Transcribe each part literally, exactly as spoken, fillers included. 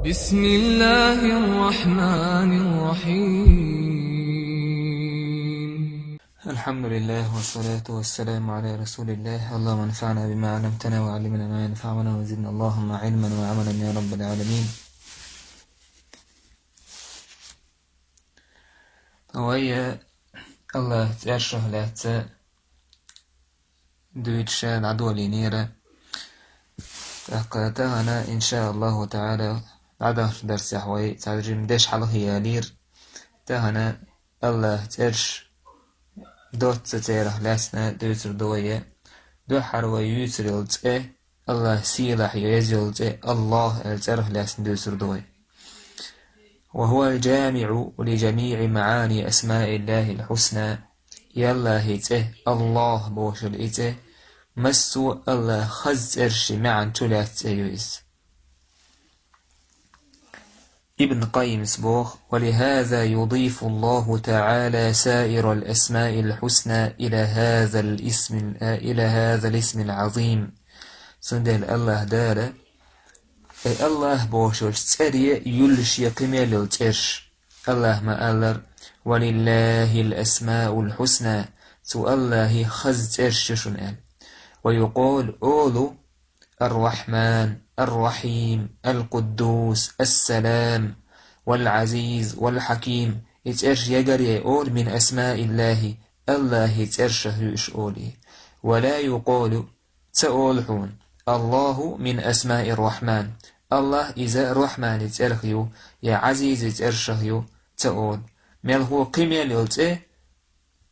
بسم الله الرحمن الرحيم. الحمد لله والصلاة والسلام على رسول الله. اللهم انفعنا بما علمتنا وعلمنا ما ينفعنا وزدنا اللهم علما وعملا يا رب العالمين. Вай Аллахь цӀершах лаьцна дуьйцуш дӀадолийнера. ТӀаккха тахана, иншааллаху таӀала, дӀадахчу дарсехь вай цхьа жима дешхьалхаялийра. Тахана Аллахь цӀерш доцца церах лаьцна дуьйцур ду вай. Дуьххьара вай юьйцур йолу цӀе, Аллахь сийлахь еза йолу цӀе, Аллахь аьлла цӀерах лаьцна дуьйцур ду вай. وهو الجامع لجميع معاني أسماء الله الحسنى. И Аллахьи цӀе, Аллахь бохуш йолу и цӀе, массо а Аллахь хаза цӀерши маьӀна чулаьцна цӀе ю иза. Ибн Къаййимс боху: ولهذا يضيف الله تعالى سائر الأسماء الحسنى إلى هذا الاسم، إلى هذا الاسم العظيم. Цундела Аллахь Дала, и Аллахь бохучу цӀере юьллуш ю кхин мел йолу цӀерш. Аллахь ма-аллара: ولله الأسماء الحسنى, цу Аллахьи хаза цӀерш ю шуна аьлла. ويقال, олу: الرحمن، الرحيم، القدوس، السلام، والعزيز، والحكيم. И цӀерш ягаръяй олу من أسماء الله, Аллахьи цӀершах ю уьш олий. ولا يقال, ца олу хьуна: الله من أسماء الرحمن, Аллахь иза Рахьмани цӀерах ю, я Ӏазизи цӀершах ю, ца олу. Мелхо кхин мел йолу цӀе,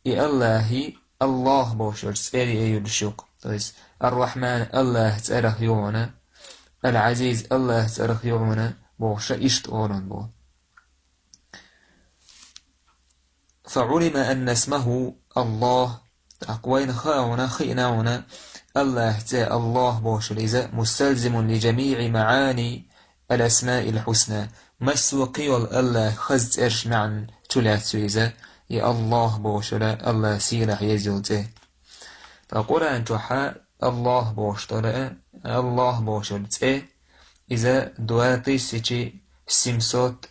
и Аллахьи Аллахь бохучу цӀере юьллуш ю-кх. То есть, Ар-Рахьман Аллахь цӀерах ю хьуна, Ал-Ӏазиз Аллахь цӀерах ю хьуна бохуш иштта олун бу. فعلم أن اسمه الله. ТӀаккха вайна хаа хьуна, хиъна хьуна, Аллахь цӀе Аллахь бохучул иза مستلزم لجميع معاني الأسماء الحسنى. Массо а кхин йолу Аллахь хаза цӀерш маьӀна чулаьцна ю иза, и Аллахь бохучул Аллахь сийлахь еза йолу цӀе. Ткъа Къуръан чохь Аллахь бохуш долу, Аллахь бохучул цӀе, иза два тысячи семьсот,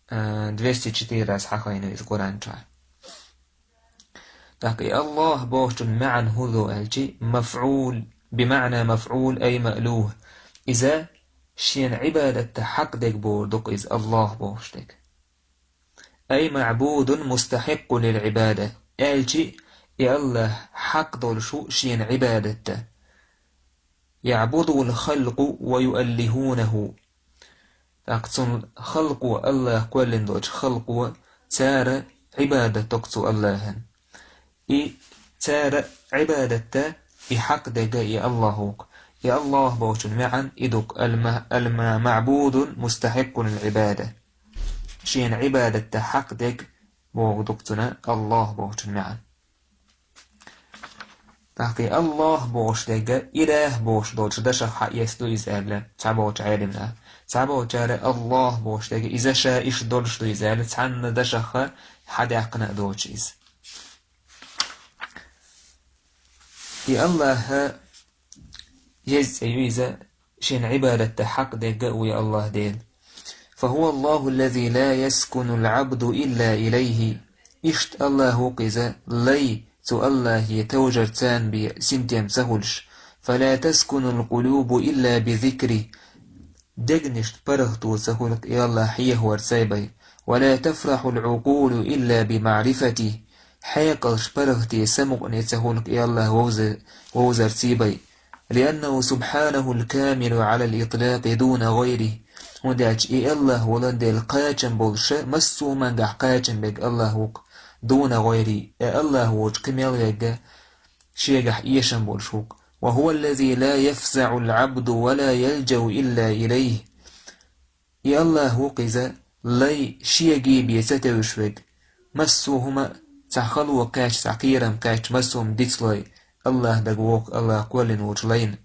а, двести четыре раз хьахийна иза Къуръан чохь. ТӀаккха и Аллахь бохучун маьӀна хӀун ду аьлчи, мафӀул, бимаӀна мафӀул, ай маълухӀ. Иза шена Ӏибадатта хьакъ дерг бохург ду-кх иза Аллахь бохуш дерг. أي معبود مستحق للعبادة. Аьлчи, и Аллахь хьакъ долуш ву шена Ӏибадатта. يعبده الخلق ويؤلهونه. ТӀаккха цунна халкъо, Аллахь кхоьллина долчу халкъо, цара Ӏибадат до-кх цу Аллахьан. И цара Ӏибадатта и хьакъ дерг и Аллахь ву-кх. И Аллахь бохучун маьӀна и ду-кх: الم-، الم-، معبود مستحق للعبادة. Шена Ӏибадатта хьакъ дерг бохург ду-кх цунна Аллахь бохучун маьӀна. ТӀаккха и Аллахь бохуш дерг илахӀ бохуш долчу дашах хьаэцна ду иза аьлла цхьаболчу Ӏеламнаха. Цхьаболчара Аллахь бохуш дерг иза ша иштта долуш ду иза аьлла цхьанна дашах хьадаьккхина а доцуш иза. И Аллахьа еза цӀе ю иза, шена Ӏибадатта хьакъ дерг а ву и Аллахь Дела. فهو الله الذي لا يسكن العبد إلا إليه. Иштта Аллахь ву-кх иза, лай цу Аллахье товжар царна бен синтем ца хуьлуш. فلا تسكن القلوب إلا بذكره. Дегнашна паргӀато ца хуьлу-кх и Аллахь хьехорций бен. ولا تفرح العقول إلا بمعرفته. Хьекъалш паргӀате, самукъане ца хуьлу-кх и Аллахь вовза-, вовзарций бен. لأنه سبحانه الكامل على الإطلاق دون غيره. ХӀунда аьлча и Аллахь волан дела кхачам болуша, массо а мангахь кхачам берг Аллахь ву-кх, دون غيره, и Аллахь воцуш кхин мел верг а шегахь эшам болуш ву-кх. وهو الذي لا يفزع العبد ولا يلجأ إلا إليه. И Аллахь ву-кх иза, лай шега бен ца тевжаш верг. Массо а хӀума цхьа хало кхаьчча, цхьа кхерам кхаьчча, массо а хӀума дицлой, Аллахь дага воху, Аллахь кхоьллина волчу лайна.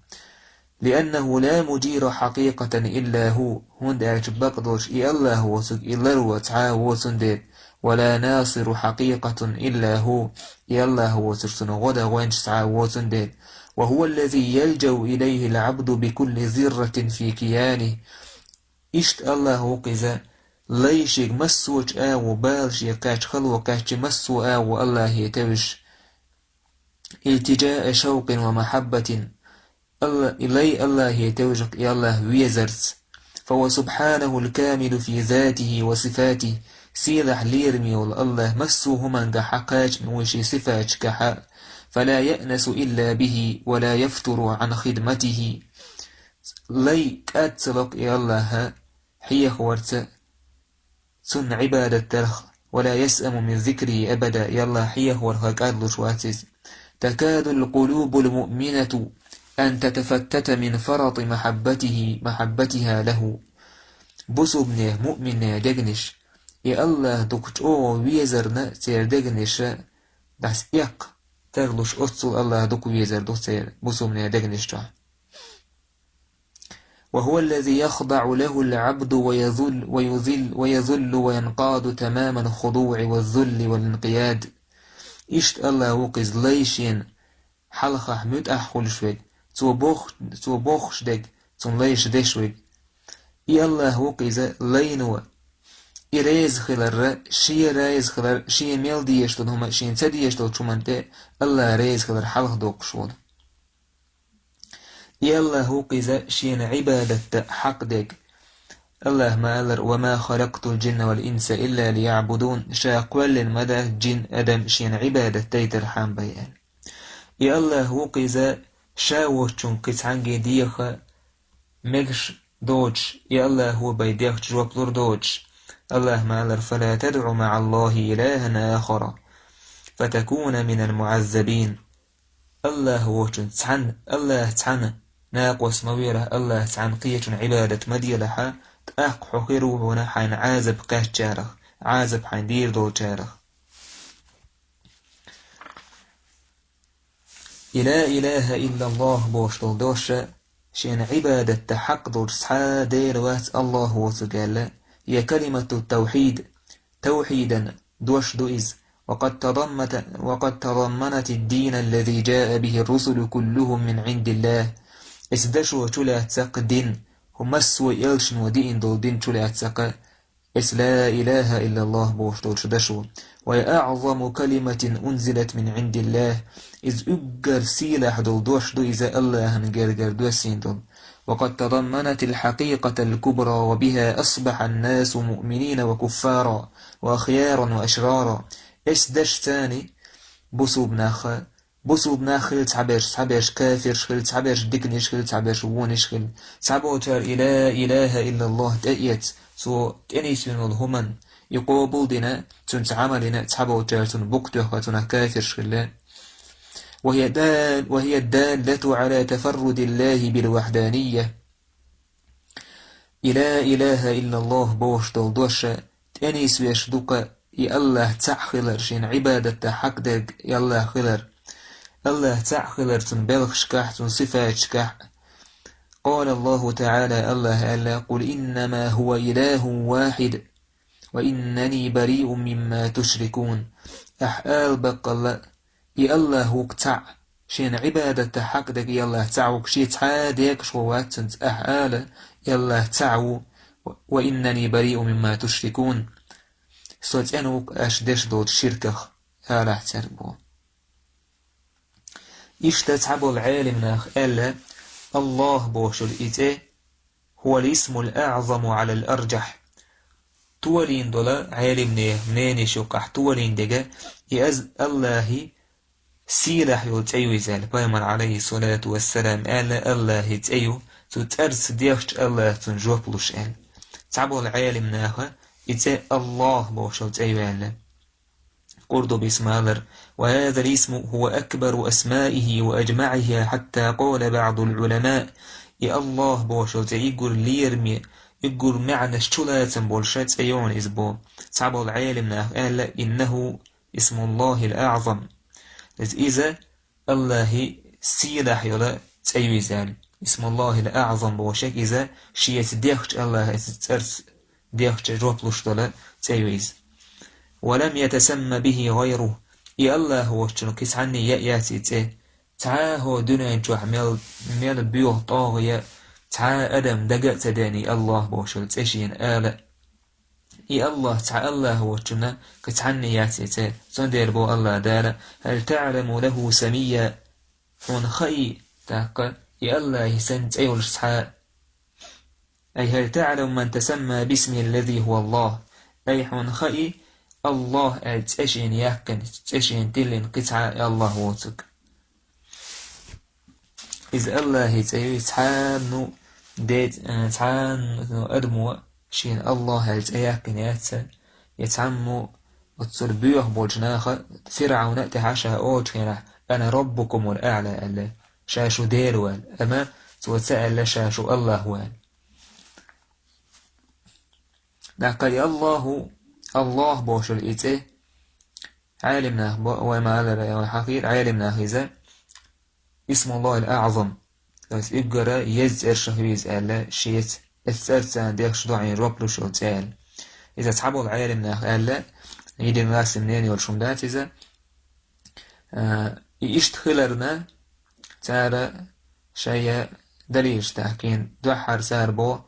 لأنه لا مجير حقيقة إلا هو. ХӀунда аьлча бакъдолуш и Аллахь воцург и ларво цхьа а воцун дела. ولا ناصر حقيقة إلا هو. И Аллахь воцург цунна гӀо дан гӀоьнча цхьа а воцун дела. وهو الذي يلجأ إليه العبد بكل ذرة في كيانه. Иштта Аллахь ву-кх иза, лай шега массочу агӀо, бала шега кхаьчча, хало кхаьчча, массо а агӀо Аллахье тевжаш. التجاء شوق ومحبة. Алла-, и лай Аллахье тевжаш-кх и Аллахь везарца. فهو سبحانه الكامل في ذاته وصفاته. Сийлахь лераме волу Аллахь массо а хӀумангахь кхачам ву шен сифаташкахь. فلا يأنس إلا به ولا يفتر عن خدمته. Лай кӀад ца ло-кх и Аллахь хьехаварца, цунна Ӏибадат дарх, ولا يسأم من ذكره أبدا, и Аллахь хьехаварх кӀадлуш вац иза. تكاد القلوب المؤمنة أن تتفتت من فرط محبته، محبتها له. Бусулбанех, муъминнех дегнаш, и Аллахь дукха чӀогӀа везарна церан дегнаша дӀасаэккха тарлуш, оццул Аллахь дукха везар ду церан бусулбанех дегнаш чохь. وهو الذي يخضع له العبد ويذل، ويذل، ويذل وينقاد تمام الخضوع والذل والانقياد. Иштта Аллахь ву-кх иза, лай шена хьалхахь муьтӀахь хуьлуш верг, цо боху-, цо бохуш дерг, цунна лайш деш верг. И Аллахь ву-кх иза, лайно, и реза хиларра, шен реза хилар, шен мел дезаш долу хӀума, шена ца дезаш долчу хӀуманна тӀе Аллахь реза хилар хьалха доккхуш волу. И Аллахь ву-кх иза, шена Ӏибадатта хьакъ дерг. Аллахь ма-аллара: وما خلقت الجن والإنس إلا ليعبدون, ша кхоьллина ма дац жин, адам шена Ӏибадат дайтархьама бен аьлла. И Аллахь ву-кх иза, ша воцчунна кхин цхьаьнгге деха мегаш доцуш, и Аллахьо бен дехча жоп лур доцуш. Аллахь ма-аллара: فلا تدع مع الله إلها آخر فتكون من المعذبين. Аллахь воцчунна цхьаьна, Аллахь цхьаьна накъост ма велахь, Аллахь цхьаьна кхечунна Ӏибадат ма делахь, тӀаккха хьо хир ву хьуна хьайна Ӏазап кхаьччарах, Ӏазап хьайна дийр долчарах. И لا إله إلا الله бохуш долу дош шена Ӏибадатта хьакъ долчу цхьа а Дела вац Аллахь воцург аьлла, я كلمة التوحيد, тавхьидан дош ду иза. وقد تضمت-، وقد تضمنت الدين الذي جاء به الرسل كلهم من عند الله. Эцу дашо чулаьцна-кх дин, хӀу массо а элчано диъна долу дин чулаьцна-кх эцу لا إله إلا الله бохуш долчу дашо. وهي أعظم كلمة أنزلت من عند الله. Иза уггар сийлахь долу дош ду иза, Аллахьан гергара доссийна долу. وقد تضمنت الحقيقة الكبرى وبها أصبح الناس مؤمنين وكفارا وأخيارا وأشرارا. Эцу дашца бусулба нах, бусулба нах хила цхьаберш, цхьаберш кафирш хила, цхьаберш диканаш хила, цхьаберш вонаш хила. Цхьаболчара и لا إله إلا الله тӀеэцна, цо тӀенисвина волу хӀуманна и къобал дина, цуьнца Ӏамал йина, цхьаболчара цунна букъ тоьхна, цунах кафирш хилла. وهي دال-، وهي الدالة على تفرد الله بالوحدانية. И لا إله إلا الله бохуш долу дош тӀенисвеш ду-кх и Аллахь цхьаъ хилар, шена Ӏибадатта хьакъ дерг и Аллахь хилар. Аллахь цхьаъ хилар цуьнан белхашкахь, цуьнан сифаташкахь. قال الله تعالى, Аллахь аьлла: قل إنما هو إله واحد وإنني بريء مما تشركون. Ахь ала баккъалла, и Аллахь ву-кх цхьаъ, шена Ӏибадатта хьакъ дерг и Аллахь цхьаъ ву-кх, шен цхьа а декъашхо вац цуьнца, ахь ала: и Аллахь цхьаъ ву, وإنني بريء مما تشركون. Со цӀена ву-кх аша деш долчу ширках, алахь цаьрга боху. Иштта цхьаболу Ӏелимнаха аьлла, Аллахь бохуш йолу и цӀе, هو الاسم الأعظم على الأرجح. Толийна долу Ӏелимнехан мненеш юкъахь толийна дерг, и аз Аллахьан сийлахь йолу цӀе ю иза аьлла. Пайхамар, عليه الصلاة والسلام, аьлла, Аллахьан цӀе ю, цу цӀарца дехча Аллахь цунна жоп луш аьлла. Цхьаболу Ӏелимнаха и цӀе Аллахь бохуш йолу цӀе ю аьлла. Къуртубис ма-аллара: وهذا الاسم هو أكبر أسمائه وأجمعها حتى قال بعض العلماء. И Аллахь бохуш йолу цӀе уггар лераме, уггар маьӀнаш чулацам болуш цӀе ю хьуна иза боху. Цхьаболу Ӏелимнаха аьлла: إنه اسم الله الأعظم. Иза, иза Аллахьан сийлахь йолу цӀе ю иза аьлла. اسم الله الأعظم бохуш ерг иза, шеца дехча Аллахь, иза цӀарца дехча жоп луш долу цӀе ю иза. ولم يتسم به غيره. И Аллахь воцчунна кхин цхьанне яа яц и цӀе. Цхьа а хӀокху дуьнен чохь мел, мел боьха тӀогӀа я, цхьа а адам дага а ца деана и Аллахь бохучу цӀе шена ала. И Аллахь цхьа Аллахь воцучунна кхин цхьанна яц и цӀе. Цундела боху Аллахь Дала: «Хьал таӀламу лаху самийя?» Хьуна хаий, тӀаккха, и Аллахьан санна цӀе йолуш цхьа а? Ай хьал таӀламу ман тасамма бисмихи ллази хьува Аллахь? Ай хьуна хаий, Аллахь аьлла цӀе шена яьккхина, цӀе шена тиллина кхин цхьа а Аллахь воцург? Иза Аллахьан цӀе ю, цхьанна де-, э, цхьанна адамо шена Аллахь аьлла цӀе яьккхина яц, я цхьаммо оццул боьха болчу наха, ФирӀавна а тӀехьа ша олучу хенахь: «Ана раббукумул аӀла», аьлла, ша шу Дела ву аьлла, амма цо ца аьлла, ша шу Аллахь ву аьлла. ТӀаккха и Аллаху, Аллахь бохуш йолу и цӀе, Ӏелим нах бо-, вай ма-аллара, вай хьахийра Ӏелим нах иза, Исмуллахил АӀзам, то есть уггара еза цӀершах ю иза аьлла, шеца, эцу цӀарца царна дехча доӀийн жоп луш йолу цӀе аьлла. Иза цхьаболу Ӏелим нах аьлла, единогласный мнение йолуш хӀума дац иза, а, и иштта хиларна, цара шайн далилаш тахкийна дуьххьара цара боху,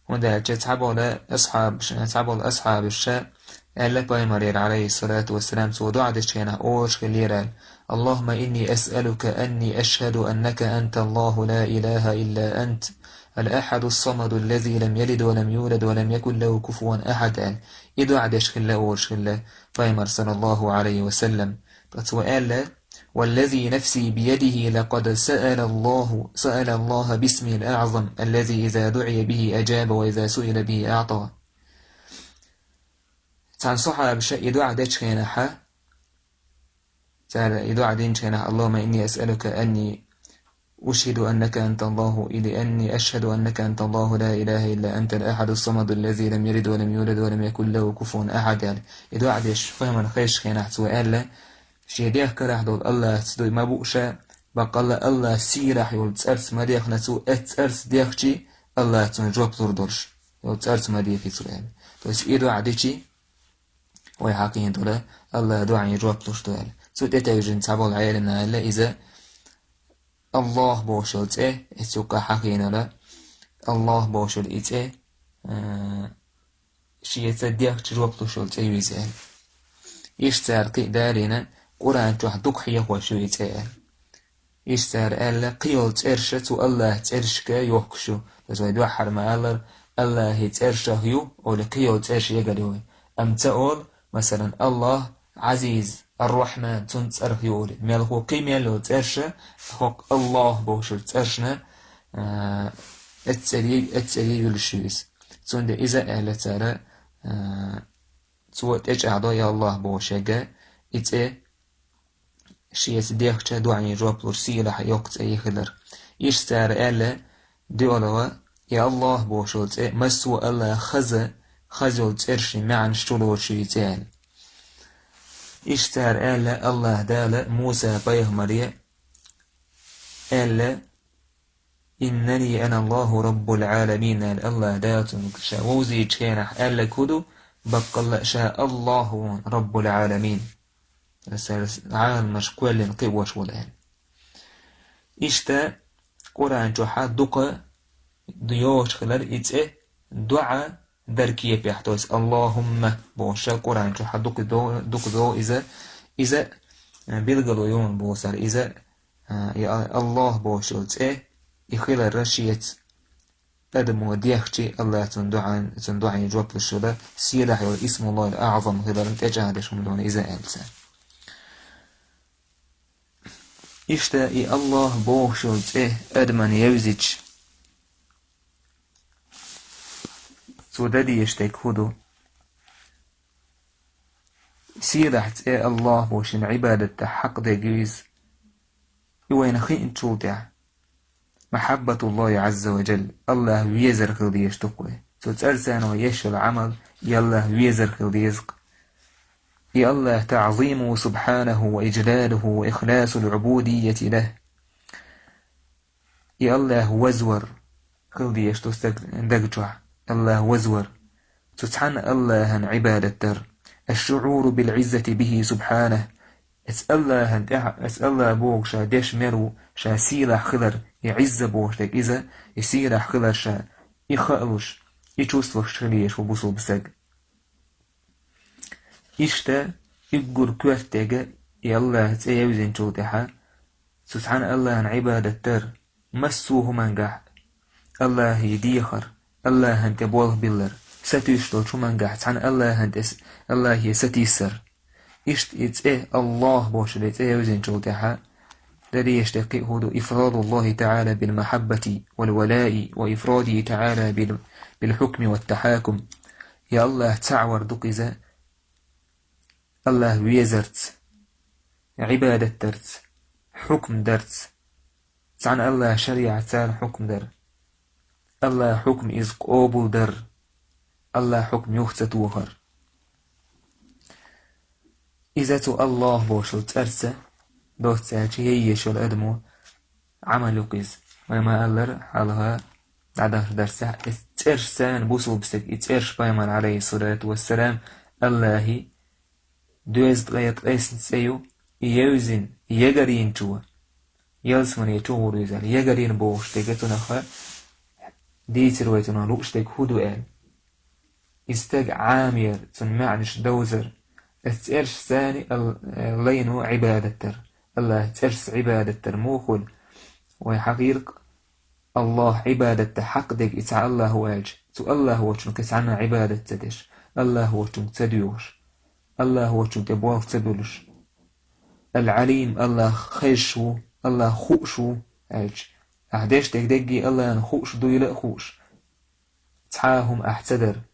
хӀунда аьлча цхьаболу асхьабаш-, цхьаболу асхьабаша аьлла пайхамарера, Ӏалайхиссалату вассалам, цо доӀа дечу хенахь олуш хиллера аьлла: «Аллахумма инни асъалука анни ашхаду аннака анта Аллаху ла илаха илла ант, ал-ахаду ас-самаду аллази лам ялид ва лам юлад ва лам якун лаху куфуван ахад», аьлла. И доӀа деш хилла олуш хилла пайхамар, саллаллаху Ӏалайхи ва саллам. Ткъа цо аьлла: «Валлази нафси биядихи лакъад саъала Аллаху, саъала Аллаха бисмихил аӀзам, аллази иза дуӀия бихи ажаба ва иза суила бихи аӀта». Цхьана сахьабаша и доӀа дечу хенахьа, цара и доӀа динчу хенахь: «Аллахумма инни асъалука анни ушхиду аннака анта Аллаху, или анни ашхаду аннака анта Аллаху ла илаха илла анта ал-ахаду ас-самаду аллази лам ялид ва лам юлад ва лам якун лаху куфуван ахад», аьлла. И доӀа деш, пайхамар хезачу хенахь цо аьлла: «Шен дегӀ карахь долу Аллахьца дуй ма буу ша, баккъалла Аллахь сийлахь йолу цӀарца ма дехна цо, эцу цӀарца дехчий, Аллахь цунна жоп лур долуш йолу цӀарца ма дехий цо», аьлла. То есть и доӀа дичи, вай хьакхийна долу Аллахь доӀийн жоп луш ду аьлла. Цу тӀе тевжина цхьаболу Ӏелам нах аьлла иза Аллахь бохуш йолу цӀе, эцу юккъа хьакхийна долу Аллахь бохуш йолу и цӀе, а, шеца дехча жоп луш йолу цӀе ю иза аьлла. Иштта цара кхин а далийна, Къуръан чохь дукха хьехош ю и цӀе аьлла. Иштта цара аьлла, кхин йолу цӀераш цу Аллахьан цӀерашка йохкуш ю. Иза вай дуьххьара ма-аллара, Аллахьан цӀерашах ю, олий кхин йолу цӀераш эгар ю вай. Амма ца олу, масалан, Аллахь Ӏазиз, Ар-Рахьман, цуьнан цӀарах ю олий. Мелхо кхин мел йолу цӀераш, хӀокху Аллахь бохучу цӀерашна, а, эццерий, эццерий юьлуш ю иза. Цундела иза аьлла цара, а, цо тӀечӀагӀдо, я Аллахь бохуш ерг, и цӀе шеца дехча доӀийн жоп луш сийлахь йоккха цӀе ю хилар. Иштта цара аьлла, дуьхьало, я Аллахь бохуш йолу цӀе, массо а Аллахьан хаза, хаза йолу цӀерашийн маьӀнаш чулоцуш ю и цӀе аьлла. Иштта цара аьлла, Аллахь Дала Муса пайхамаре аьлла: «Иннани ана Аллаху Раббул Ӏаламин», аьлла Аллахь Дала цуьнга ша вовзийчу хенахь аьлларг хӀун ду, баккъалла а ша Аллахь ву Раббул Ӏаламин. Аса Ӏаламаш кхоьллина кхиош волу аьлла. Иштта Къуръан чохьа дукха йогӀуш хилар и цӀе доӀа дар кепехь, то есть Аллахумма бохуш Къуръан чохьа дукха до-, дукха догӀу иза, иза, э, билгало йогӀун боху цара иза, э, и Аллахь бохуш йолу цӀе, и хиларра шеца адамо дехчий, Аллахь цуьнан доӀан, цуьнан доӀийн жоп луш йолу сийлахь йолу Исмуллахил АӀзам хиларна тӀечӀагӀдеш хӀума ду иза аьлла цара. Иштта и Аллахь бохуш йолу цӀе адамна евзича, цо дан дезаш дерг хӀун ду? Сийлахь цӀе Аллахь бохуш, шена Ӏибадат дан хьакъ дерг ю иза. И вайна хиъначул тӀаьхьа, махьаббатуллахи Ӏазза ва жалла, Аллахь везар хила дезаш ду-кх вай. Цу цӀарца вай еш йолу Ӏамал и Аллахь везар хила деза-кх. И Аллахь таӀзимуху субхьанаху ва иджлалуху ва ихласул Ӏубудийяти лаху. И Аллахь вазвар хила дезаш ду стаг даг чохь. Аллахь вазвар. Цу цхьанна Аллахьан Ӏибадат дар. Аш-шуӀуру бил-Ӏиззати бихи субхьанаху. Эцу Аллахьан тӀехь, эцу Аллахь боху ша деш мер ву, ша сийлахь хилар, и Ӏизза бохуш дерг иза, и сийлахь хилар ша, и хаалуш, и чувствовать хила езаш ву бусулба стаг. Иштта уггар коьртаниг и Аллахьан цӀе евзинчул тӀаьхьа, цу цхьана Аллахьан Ӏибадат дар, массо а хӀумангахь Аллахье дехар, Аллахьан тӀе болх биллар, сатуьйсуш долчу хӀумангахь цхьана Аллахьан тӀе с-, Аллахье сатийсар. Иштта и цӀе Аллахь бохучу и цӀе евзинчул тӀаьхьа, дан дезаш дерг кхин а хӀун ду: إفراد الله تعالى بالمحبة والولاء وإفراده تعالى بال-، بالحكم والتحاكم. Я Аллахь цхьаъ вар ду-кх иза, Аллахь везарца, Ӏибадат дарца, хьукм дарца, цхьана Аллахьан шариӀатца хьукм дар, Аллахьан хьукм иза къобал дар, Аллахьан хьукм юха ца тохар. Иза цу Аллахь бохучу цӀарца, доцца аьлча, яйеш йолу адамо Ӏамал ю-кх иза. Вай ма-аллара, хьалха дӀадахча дарсехь, и цӀерш царна бусулба стаг, и цӀерш пайхамар, Ӏалайхиссалату вассалам, Аллахьан доьзткъе ткъесна цӀе ю, и евзина, и ягарйинчо, ялсамане чу гӀур ю иза аьлла, ягарйина бохуш дерг цунах дийцира вай, цунах лууш дерг хӀун ду аьлла. И стаг Ӏамаяр, цунна маьӀнаш довзар, эцу цӀерш царна ал-, лайно Ӏибадат дар, Аллахьан цӀершца Ӏибадат дар муха хуьлу? Вай хьахийра-кх, Аллахь Ӏибадат дан хьакъ дерг и цхьа Аллахь ву аьлча, цу Аллахь воцчунна кхин цхьанна Ӏибадат ца деш, Аллахь воцчуьнга ца доьхуш, Аллахь воцчунна тӀе болх ца буьллуш. Ал-Ӏалим, Аллахь хезаш ву, Аллахь хууш ву аьлча, ахь деш дерг дерриге Аллахьна хууш, дуйла а хууш, цхьа а хӀума ахь ца дара.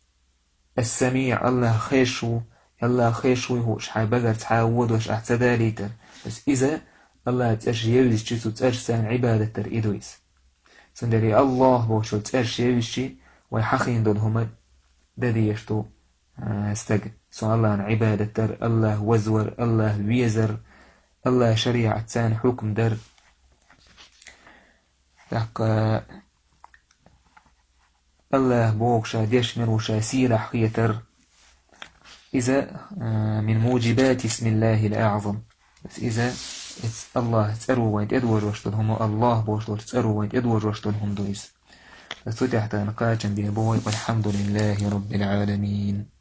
Ас-Самиъ, Аллахь хезаш ву, Аллахь хезаш вуй хууш, хьайн багара цхьа а вон дош ахь ца далийтара. Ас иза Аллахьан цӀерш евзичи, цу цӀерш царна Ӏибадат дар и ду иза. Цундела и Аллахь бохучу цӀерш евзичи, вай хьахийна долу хӀума дан дезаш ду, а, стаг. Со Аллахьан Ӏибадат дар, Аллахь вазвар, Аллахь везар, Аллахьан шариӀатца хьукм дар. ТӀаккха Аллахь боху ша деш мел ву ша сийлахь хетар. Иза, а, من موجبات اسم الله الأعظم. Иза, иза Аллахьан цӀаро вайн тӀедожош долу хӀума, Аллахь бохуш долчу цӀаро вайн тӀедожош долу хӀума ду иза. Аса цу тӀехь тахана кхачам бен боху вай: والحمد لله رب العالمين.